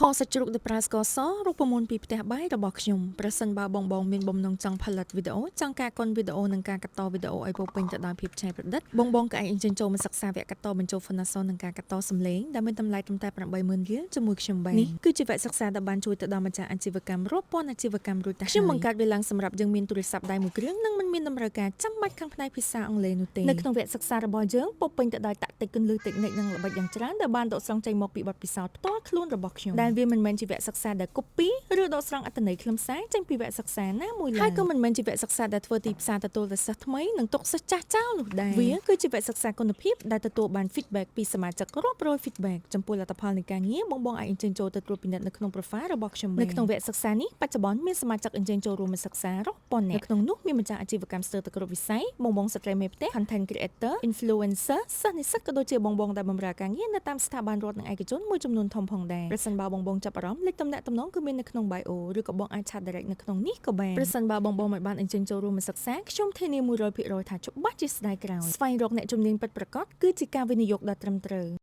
ខសាច់ជ្រូកដែលប្រើស្ករសរូបមន្តពីផ្ទះបាយរបស់ខ្ញុំប្រសិនបើបងបងមានបំណងចង់ផលិតវីដេអូចង់ការកុនវីដេអូនិងការកាត់តវីដេអូឲ្យពោពេញទៅដោយភាពច្នៃប្រឌិតបងបងក៏អាចអញ្ជើញចូលមកសិក្សាវគ្គកាត់តបញ្ចូល font អក្សរនិងការកាត់តសំឡេងដែលមានតម្លៃត្រឹមតែ80000រៀលជាមួយខ្ញុំបាននេះគឺជាវគ្គសិក្សាដែលបានជួយទៅដល់ម្ចាស់អាជីវកម្មរាប់ពាន់អាជីវកម្មរួចទៅហើយខ្ញុំបង្កើតវាឡើងសម្រាប់យើងមានទូរស័ព្ទដៃមួយគ្រឿងនិងមិនមានតម្រូវការចាំបាច់ខាងផ្នែកភាសាអង់គ្លេសនោះទេនៅក្នុងវគ្គសិក្សារបស់យើងពោពេញទៅដោយតាក់ទិកគន្លឹះតិចនិចនិងល្បិចយ៉ាងច្រើនដែលបានដកស្រង់ចេញមកពីបទពិសោធន៍ផ្ទាល់ខ្លួនរបស់ខ្ញុំដែលវាមិនមែនជាវគ្គសិក្សាដែល copy ឬដកស្រង់អត្ថន័យខ្លឹមសារចេញពីវគ្គសិក្សាណាមួយឡើយហើយក៏មិនមែនជាវគ្គសិក្សាដែលធ្វើទីផ្សារទទួលតែសិស្សថ្មីនិងទុកសិស្សចាស់ចោលនោះដែរវាគឺជាវគ្គសិក្សាគុណភាពដែលទទួលបាន feedback ពីសមាជិករាប់រយ feedback ចំពោះលទ្ធផលនៃការងារបងបងអាចអញ្ជើញចូលទៅត្រួតពិនិត្យនៅក្នុង profile របស់ខ្ញុំបាននៅក្នុងវគ្គសិក្សានេះបច្ចុប្បន្នមានសមាជិកអញ្ជើញចូលរួមសិក្សារាប់ពាន់នាក់នៅក្នុងនោះមានម្ចាស់អាជីវកម្មស្ទើរតែគ្រប់វិស័យបងបងស្ត្រីមេផ្ទះ content creator influencer សិស្សនិស្សិតក៏ដូចជាបងបងដែលបម្រើការងារនៅតាមស្ថាប័នរដ្ឋនិងឯកជនមួយចំនួនធំផងដែរប្រសិនបើបងបងចាប់អារម្មណ៍លេខទំនាក់ទំនងគឺមាននៅក្នុង bio ឬក៏បងអាច chat direct នៅក្នុងនេះក៏បានប្រសិនបើបងបងមិនបានអញ្ជើញចូលរួមសិក្សាខ្ញុំធានា100%ថាច្បាស់ជាស្ដាយក្រោយស្វែងរកអ្នកជំនាញពិតប្រាកដគឺជាការវិនិយោគដ៏ត្រឹមត្រូវ។